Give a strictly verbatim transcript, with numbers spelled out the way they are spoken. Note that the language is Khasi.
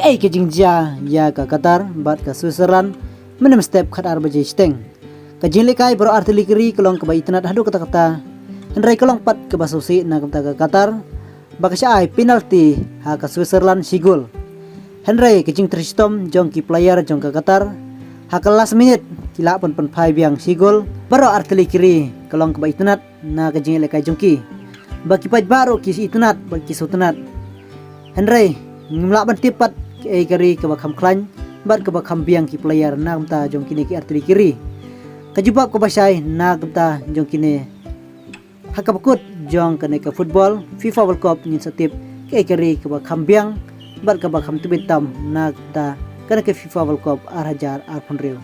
Ei ka jingjia ïa ka Qatar bad ka Switzerland, mynne mynstep khatar baje shiteng. Ka jinglehkai baroh artylli ki ri ka long kaba itynnad haduh katta katta. Hynrei ka long pat kaba sngewsih na ka bynta ka Qatar ba ka shah ai penalty ha ka Switzerland shi gol. Hynrei ka jingtrei shitom jong ki player jong ka Qatar ha ka last minute ki lah ban pynphai biang shi gol. Baroh artylli ki ri ka long kaba itynnad na ka jinglehkai jong ki ba ki paidbah ruh ki itynnad bad ki sngewtynnad. Hynrei ngim lah ban tip pat kaei ka ri kaba kham khlaiñ bad kaba kham biang ki player na ka bynta jong kine ki artylli ki ri. Ka jubab kaba shai na ka bynta jong kine, ha kaba kut jong kane ka football FIFA World Cup ngin sa tip kaei ka ri kaba kham biang bad kaba kham tbit tam na ka bynta kane ka FIFA World Cup ar hajar arphew hynriew.